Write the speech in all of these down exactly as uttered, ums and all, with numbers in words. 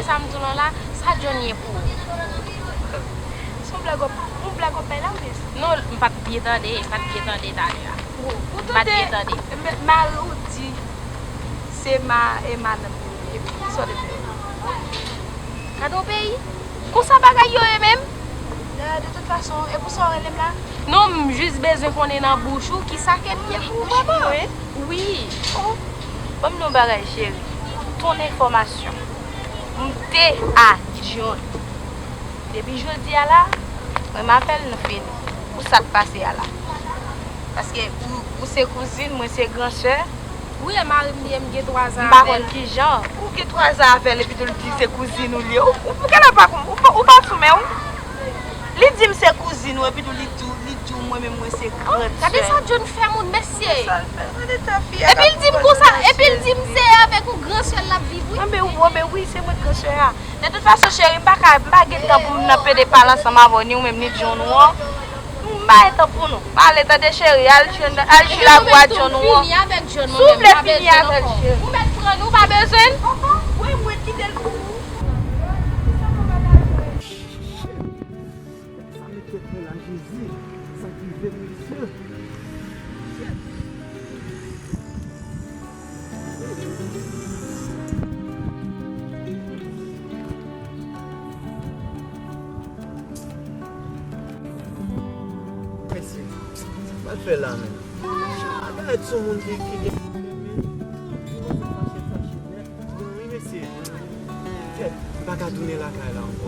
Sa m di w lan la, sa John ye pou ou? Se yon blag w ap, yon blag w ap bay la, men. Non, m pa t byen tande, m pa t byen tande talè a. Ou, ou m pa t byen tande. M-, mari w di se ma-, e madanm li ye. Epi kisa w te fè? Gade yon peyi. Konsa bagay yo ye menm? De, de tout fason, e pou sa w rele m la? Non, m jis bezwen konnen nan bouch ou kisa ke l ye pou papa. Wi. Oh, ban m di w yon bagay, cheri. Ton enfòmasyon. M te a John. Depi jodi a la, mwen m avè l, nou fini. Pou sa k pase a la. Paske ou, ou se kouzin, mwen se gran sè. Wi, e mari m li ye, m gen twa zan avè l. M pa konn ki jan. Ou gen twa zan avè l, epi tou l di se kouzin ou li ye. Ou, ou, ou genlè pa konn, ou pa, ou pa sou men w. Li di m se kouzin ou, epi tou li di w, li di w mwen menm mwen se gran sè. Gade sa John fè moun, mesye. Epi l di m konsa, epi l di m se avèk yon gran sè l ap viv, wi. Anben, anben wi, se mwen k gran sè a. De tout fason, cheri, m pa ka, m pa gen tan pou m nan pede pale ansanm avè w, ni ou menm, ni John ou an. M pa gen tan pou nou. Pale, tande, cheri, al jwenn, al jwi lakou a John ou an. Si w vle fini avè l, cheri. Ou mèt pran l, ou pa bezwen l. Wi, mwen kite l pou ou. Sa met tèt mwen la, Jezi. Sa k rive m, mesye? Mesye, sa k pral fè la menm? Gade sou moun ki, ki gen pwoblèm, men. Li fache, fache nèt. Bon, wi, mesye. Kèt, m pa ka tounen lakay la ankò.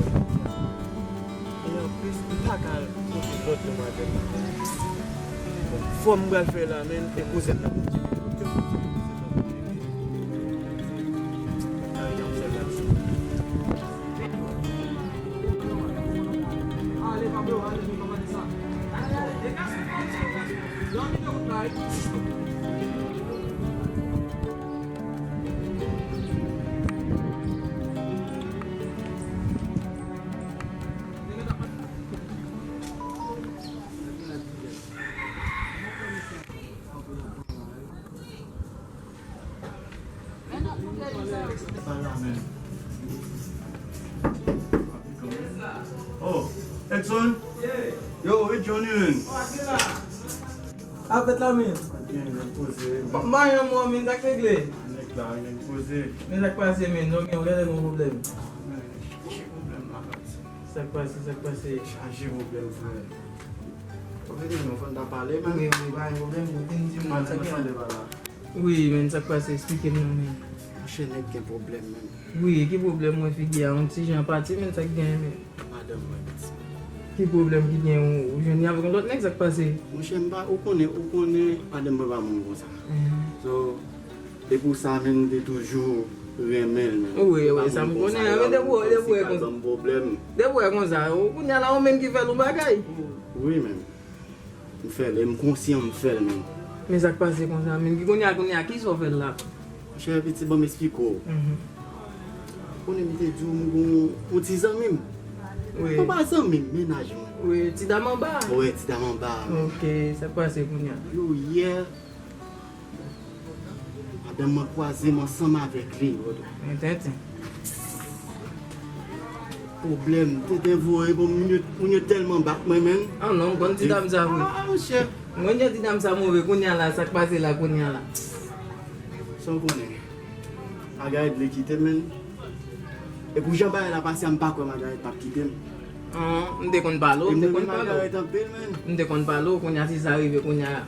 E anplis, m pa ka pote lòt demwazèl la. Bon, fò m pral fè la, men, e kouzen m nan pou m di, pou m di kouzen m nan pou m di. Ay, yon sèl la, ti. Ale, pa blo, ale, nou kòmande sa. Ale, ale, e kase, kase, kase. Yon minit, wout la, e. Oh, Edson? Yo, e Johnny, menn. Avèk la, men. Byen, byen poze. Mayon mwen, men, sa k regle? Nèg la, nèg poze. Men sa k pase, men, non, men, ou genlè gen yon pwoblèm. Men, ki pwoblèm la, frè? Sa k pase, sa k pase? Chaje pwoblèm, frè. Ou vini, nou fò n ta pale, men. Wi, wi, pa gen pwoblèm, ou vin di m sa k gen. Wi, men, sa k pase, eksplike m non, men. Monchè, nèg gen pwoblèm, men. Wi, ki pwoblèm, mwen figi a yon ti jan pati, men, sa k gen, men. Madanm mwen, pitit. Ki pwoblèm ki gen, ou, ou jwenn li avèk yon lòt nèg, sa k pase? Monchè, m pa, ou konnen, ou konnen, madanm mwen pa moun konsa. Mhm. So, e pou sa, men, m te toujou renmen l, men. Wi, wi, sa m konnen, men, depi w, depi w wè konsa. Depi w wè konsa, ou, kounye a la, ou menm ki fè l yon bagay. Wi, men. M fè l, e m konsyan m fè l menm. Men sa k pase konsa menm? Ki kounye a, kounye a, kisa w fè l la? Monchè, pitit, ban m esplike w. Mhm. Konnen m te di w, m gon yon ti zanmi m. Wi. Bon, pa zanmi m, mennaj mwen. Wi, ti dam anba a. Wi, ti dam anba a. Ok, sa k pase kounye a? Yo, yè, madanm mwen kwaze m ansanm avèk li, bro. Men tenten. Pwoblèm, tenten voye, bon, moun yo, moun yo tèlman bat mwen, menn. Ah non, m konn ti dam sa, wi. Ah, monchè. M konn jan ti dam sa move, kounye a la, sa k pase la, kounye a la? Sa w konnen? Margaret vle kite m, menn. E pou jan bagay la pase a, m pa kwè Margaret p ap kite m. Ah, m te konn pale w, m te konn pale w. E m renmen Margaret anpil, menn. M te konn pale w, kounye a, si sa rive, kounye a,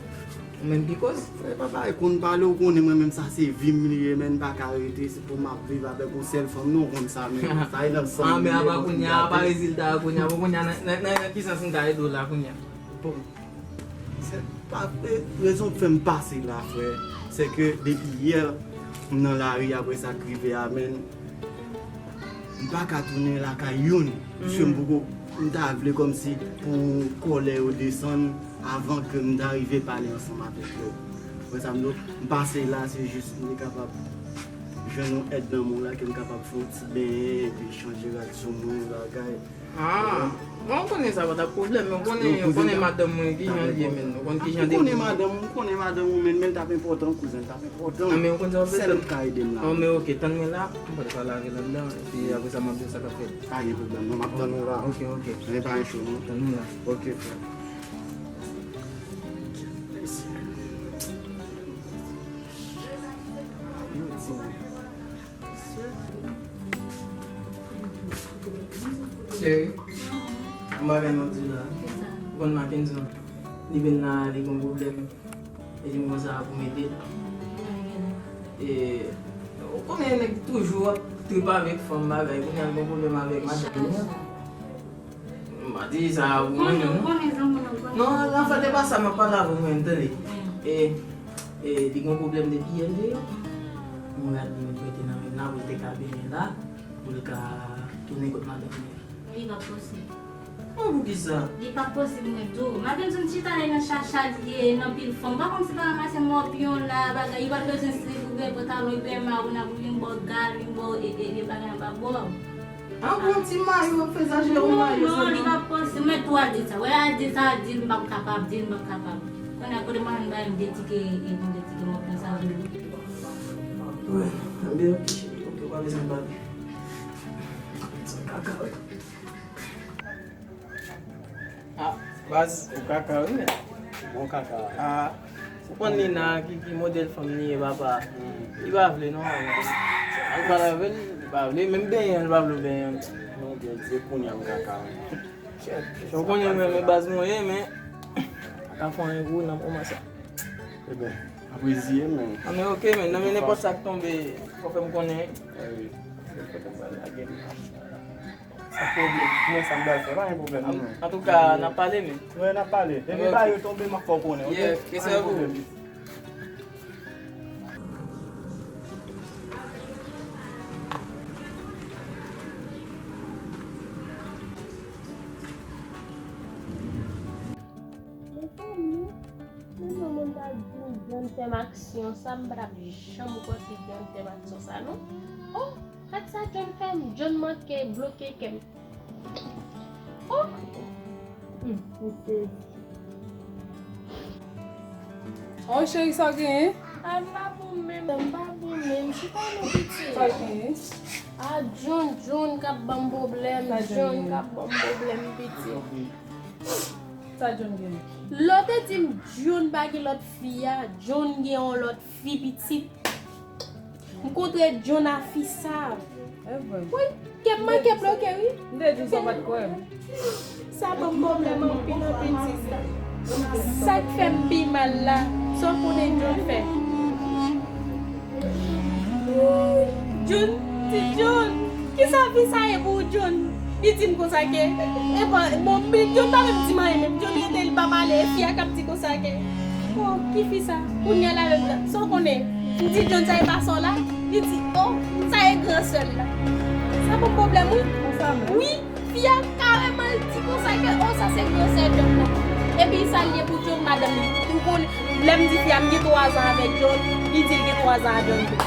ou menm ki koz. Frè, papa, e konn pale, ou konnen mwen menm sa se vi m li ye, men m pa ka rete, se pou m ap viv avèk yon sèl fanm, non, ou konn sa, men sa e nan san m li ye, men kounye a, apa rezilta a kounye a, bon, kounye a, nan, nan, nan, nan ki sans m ka ede w la kounye a? Bon, se pa, e, rezon k fè m pase la, frè, se ke depi yè, m nan lari apre sa k rive a, men m pa ka tounen lakay youn, piske m poko, m ta vle kòmsi pou kòlè yo desann avan ke m ta rive pale ansanm avèk yo. Wè sa m di w, m pase la, se jis m te kapab jwenn yon èd nan men w la, ke m kapab fè yon ti benyen, epi chanje rad sou mwen, bagay. Ah, bon, ou konnen sa pa t ap pwoblèm, men ou konnen, ou konnen madanm mwen ki jan l ye, men ou konn ki jan de... Ou konnen madanm, ou konnen madanm ou, men, men l t ap enpòtan, kouzen, l t ap enpòtan. Ah, men ou konn sa w bezwen? Sèl ou k ka ede m la. Oh, men oke, tann mwen la, m pral pale avè l anndan, epi apre sa, m ap di w sa k ap fèt. Pa gen pwoblèm, non, m ap tann ou la. Oke, oke. Men pa gen cho, non. Tann mwen la. Oke, frè. Yo, ti moun. Cheri, yon bagay m ap di w la. Ou konn Mackenson? Li vin la, li gon pwoblèm. E li m konn sa pou m ede l. E, ou konnen nèg toujou ap trip avèk fanm bagay, kounye a l gon pwoblèm avèk madanm li an. M pa di sa pou mwen menm, non. Non, anfèt, e pa sa m ap pale avè w menm, tande. E, e, li gon pwoblèm depi yè l deyò. Mwen rad li mèt rete nan men l la, pou l te ka benyen la, pou l ka tounen kot madanm li an. Li p ap posib. Bon, poukisa? Li p ap posib, mwen di w. Mackenson chita la nan chacha li ye, nan pil fanm. Pa kòmsi pa ranmase mòpyon la, bagay. Li pa t bezwen swiv ou, gen pantalon, li benyen mawo, nan pou vin bò gal, vin bò, e, e, e bagay anba bò. An bon ti mayo, ap fè sa, jere yon mayo sèlman. Non, li pa posib. Mwen tou al di sa. Wè, al di sa, al di l, m p ap kapab, di l, m p ap kapab. Kounye a, kote mwen menm ba m de tike, e, bon, de tike mòpyon sa, vini. Wè, anben, oke, cheri, oke, ou pa bezwen pale. Sa kaka, wè. Ah, baz, ou kaka, wi, men. Bon kaka. Ah, ou konn Lina, ki, ki modèl fanm li ye, papa. Li pa vle, non. Al pale avè l, li pa vle. Menm benyen, li pa vle benyen. Non, byen, se kounye a m kaka. Ou konnen mwen, men baz mwen ye, men. Pa ka fè anyen gwo nan moman sa. Eben, apreziye, men. Ah, men oke, men, nan men nenpòt sa k tonbe, fò fè m konnen. Eh wi. Sa pwoblèm. Men sa m pral fè, pa gen pwoblèm, non. Antouka, n ap pale, men. Wi, n ap pale. Depi ba yo tonbe, m ap fè w konnen, oke? Yeah, ke se pou. Mezanmi, menm yon moun ta di m John fè m aksyon sa, m pa t ap janm kwè se John fè m aksyon sa, non. Oh, gad sa John fè m, John manke bloke kè m. Oh! Hmm, m sezi. Oh, cheri, sa w genyen? A, m pa bon menm, m pa bon menm. Chita non, pitit. Sa w genyen? A, John, John k ap ban m pwoblèm, John k ap ban m pwoblèm, pitit. Sa John genyen? Lè w te di m John pa gen lòt fi a, John gen yon lòt fi pitit. M kontre John a fi sa. E vre? Wi, kè m manke bloke, wi. M te di w sa w pa t kwè m. Sa ban m pwoblèm anpil, anpil, sista. Sa k fè m pi mal la, sa w konnen John fè? John, ti John, kisa fi sa ye pou ou, John? Li di m konsa ke, e bon, bon, John pa menm di m anyen menm. John rete, li pa pale, e fi a k ap di konsa ke, oh, ki fi sa? Kounye a la menm, sa w konnen? M di John sa e pa sa w la? Li di, oh, sa e gran sè l la. Sa ban m pwoblèm, wi. Konsa menm? Wi, fi a kareman di konsa ke, oh, sa se gran sè John nan. Epi sa l ye pou John, madanm li. Ou konnen, lè m di fi a m gen twa zan avèk John, li di l gen twa zan a John tou.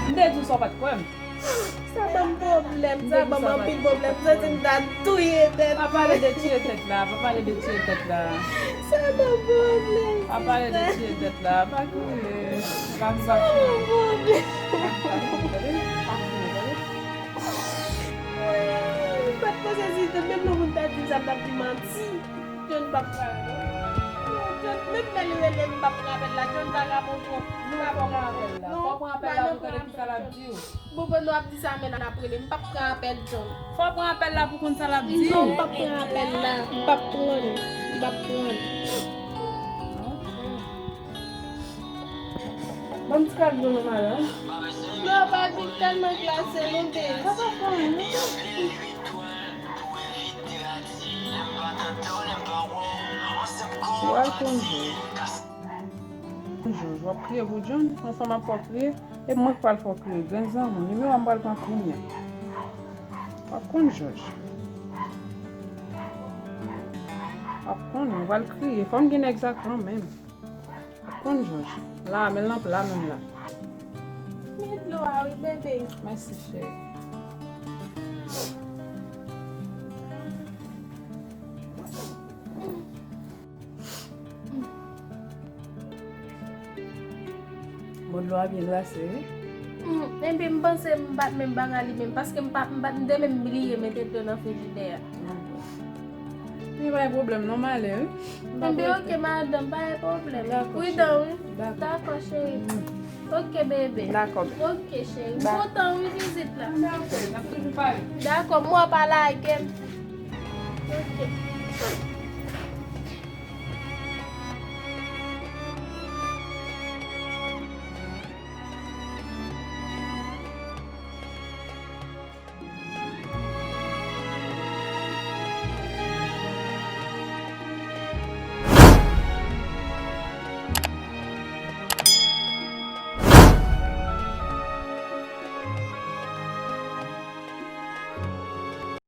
M te di w sa w pa t kwè m. Sa ban m pwoblèm, sa ban m anpil pwoblèm, m santi m ta touye tèt. Pa pale de tiye tèt la, pa pale de tiye tèt la. Sa ban m pwoblèm, pa pale de tiye tèt la, pa kriye. Pa, pa kriye. Sa ban m pwoblèm. Pa kriye, tande? Pa kriye, tande? M pa t panse si menm lè moun ta di m sa, m t ap di manti. John p ap pran. John, menm lè li rele m, m p ap pran apèl la. John pa ka pran. Non, pa pran apèl la. Fò pran apèl la pou tande kisa l ap di w. Bon, bon, nou ap di sa, men n ap rele. M p ap pran apèl John. Fò pran apèl la pou konn sa l ap di w. Non, m p ap pran apèl la. M p ap pran l. M p ap pran l. Ban m ti kado non, madanm. Non, pa vin tèlman glase, non, baby. Sa pa fè anyen, non. Ou al konn jòj. Konn jòj, w ap kriye pou John? Yon fanm ap fè w kriye? E mwen k pral fè w kriye, grenn zanmi. Nimewo a m pral pran kounye a. W ap konn jòj. W ap konnen, w pral kriye. Fò m gen nèg sa kanmenm. Konn jòj. La, men l nan pla menm la. Men dlo a wi, bebe. Mèsi, cheri. Dlo a byen glase, wi. Hmm, epi m panse m pa t menm bagay li menm, paske m pa, m pa, m te menm bliye mete dlo nan frijidè a. Li pa gen pwoblèm non, male, wi. Epi ok, madanm, pa gen pwoblèm. Dakò, Pridan, wi. Dakò. Dakò, cheri. Ok, bebe. Dakò. Ok, cheri. M kontan, wi, vizit la. Dakò, n ap toujou pale. Dakò, m wè w pa lage m. Ok.